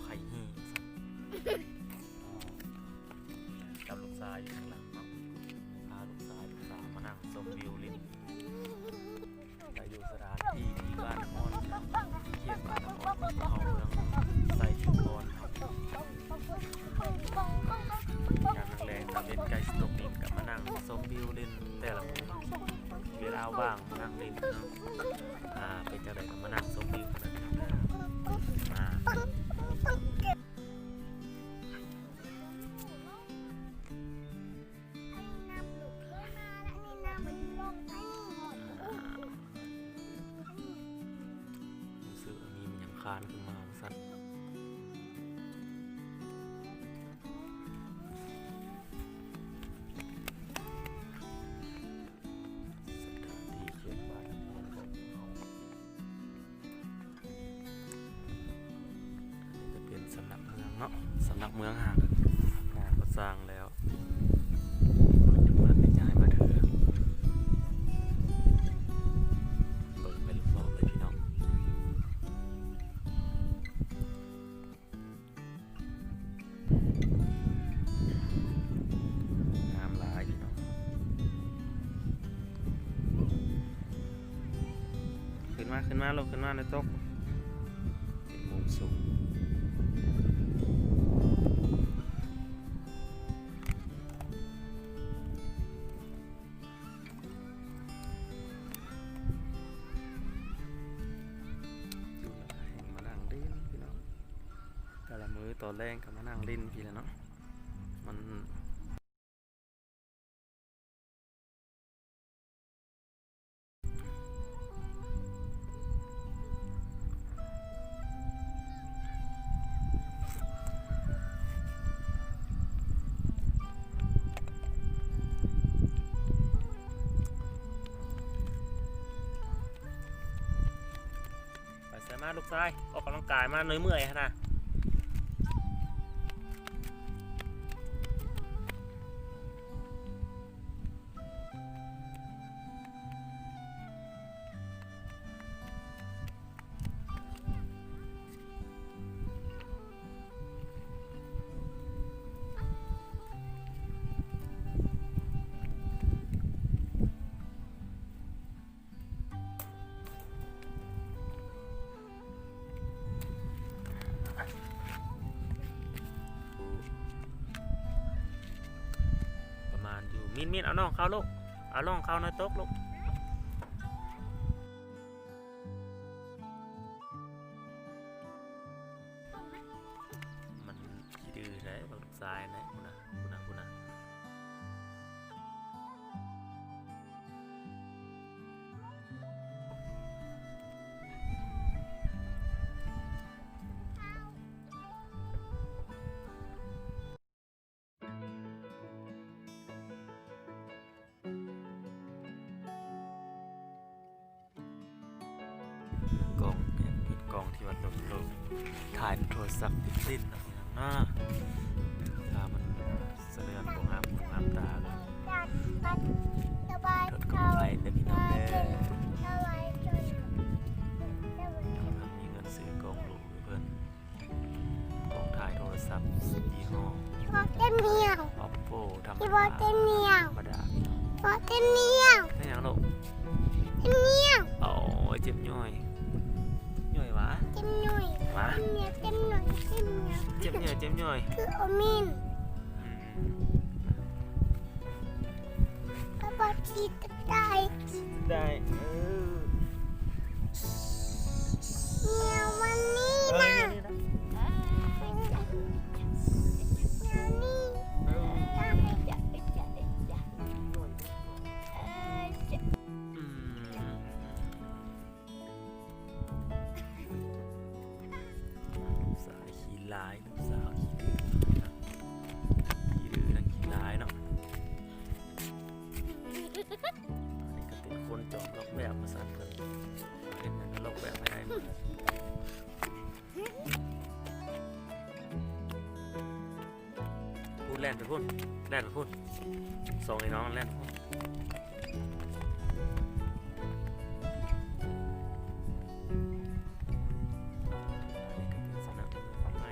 ໄຜແຫ່ ກັບລູກຊາຍຢູ່ຂ້າງຫຼັງເນາະ ພາລູກຊາຍ ລູກສາວມານັ່ງຊົມວິວຫຼິ້ນ ໄປຢູ່ສະຖານທີ່ທີ່ບ້ານນະຄອນ ເຂດບ້ານນະຄອນ ເມືອງໄຊທິງຄອນ ຍາມແລງໆ ຕາເວັນໃກ້ຊິຕົກດິນ ກໍມານັ່ງຊົມວິວຫຼິ້ນ ແຕ່ລະມື້ເວລາວ່າງມານັ່ງຫຼິ້ນເນາະ ອ່າ ເປັນຈັ່ງໃດກໍມານັ່ງຊົມວິວກັນເດີ ອ່າ ຮູ້ສຶກວ່າມີມັນຫຍັງຄານຂຶ້ນມາວ່າຊັ້ນ. ສະຖານທີ່ເຂດບ້ານເຮົາ ອັນນີ້ກໍເປັນສຳນັກເມືອງເນາະ ສຳນັກເມືອງຫາ ຫາກໍ່ສ້າງແລ້ວ ເພິ່ນຍັງບໍ່ທັນໄດ້ຍ້າຍມາເທື່ອ ເບິ່ງໄປຮອບໆເລີຍພີ່ນ້ອງ. ງາມຫຼາຍພີ່ນ້ອງ ຂຶ້ນມາ ຂຶ້ນມາລູກ ຂຶ້ນມາ ດຽວຕົກ ເປັນມຸມສູງ. ຢູ່ແລ້ວກໍແຮ່ງມານັ່ງຫຼິ້ນພີ່ນ້ອງ ແຕ່ລະມື້ຕອນແລງກໍມານັ່ງຫຼິ້ນພີ້ແຫຼະເນາະ ມັນ ໄປໃສມາລູກຊາຍ? ອອກກຳລັງກາຍມາເມື່ອຍໆຫັ້ນນະ. ປະມານຢູ່ ມິນ ມິນ ເອົານ້ອງເຂົ້າລູກ ເອົານ້ອງເຂົ້າໜ້ອຍຕົກລູກ. ມັນຂີ້ດື້ແທ້ ບັກລູກຊາຍນະ ພຸ້ນນະ ພຸ້ນນະ ພຸ້ນນະ. ກ້ອງ ເປັນກ້ອງທີ່ວ່າລົງ ລົງ ຖ່າຍໂທລະສັບຕິດຫຼິ້ນເນາະ ພີ່ນ້ອງເນາະ ຖ້າມັນສະເໜືອນບໍ່ງາມຫູງາມຕາ ກໍໂທດຂໍອະໄພເດີພີ່ນ້ອງເດີ. ຍັງບໍ່ທັນມີເງິນຊື້ກ້ອງຫຼູໃຫ້ເພິ່ນ. ກ້ອງຖ່າຍໂທລະສັບຍີ່ຫໍ້ ພີ່ບອດເຕັມຫຽວ ອອບໂຟ ທຳມະດາ ພີ່ບອດເຕັມຫຽວ ທຳມະດາ ພີ່ນ້ອງ ບອດເຕັມຫຽວ. ເປັນຫຍັງລູກ? ເຕັມຫຽວ. ໂອ້ຍ ເຈັບຍ່ອຍ ຍ່ອຍຫວາ? ເຈັບຍ່ອຍຫວາ? ເຈັບຫຍັງ? ເຈັບໜ້ອຍ ເຈັບຫຍັງ? ເຈັບຍ່ອຍ ເຈັບຍ່ອຍ ຄືໂອມິນ. ອືມ. ປະປາຊີຕະໄດ ໄດ້ ເອີ ແນວມັນນີ້ນະ ເອີ ນີ້ນະ ແນວນີ້ ເອີ ອືມ. ລູກຊາຍຂີ້ລາຍ ລູກສາວຂີ້ດື້ ຂີ້ດື້ທັງຂີ້ລາຍເນາະ. ອັນນີ້ກໍເປັນຄົນຈອມລອກແບບວ່າຊັ້ນ ເພິ່ນເຮັດຫຍັງກໍລອກແບບໃຫ້ໄດ້ໝົດ. ພຸ້ນ ແລ່ນໄປພຸ້ນ ແລ່ນໄປພຸ້ນ ສອງໄອ້ນ້ອງແລ່ນໄປພຸ້ນ. ອັນນີ້ກໍເປັນສະໜາມໄມ້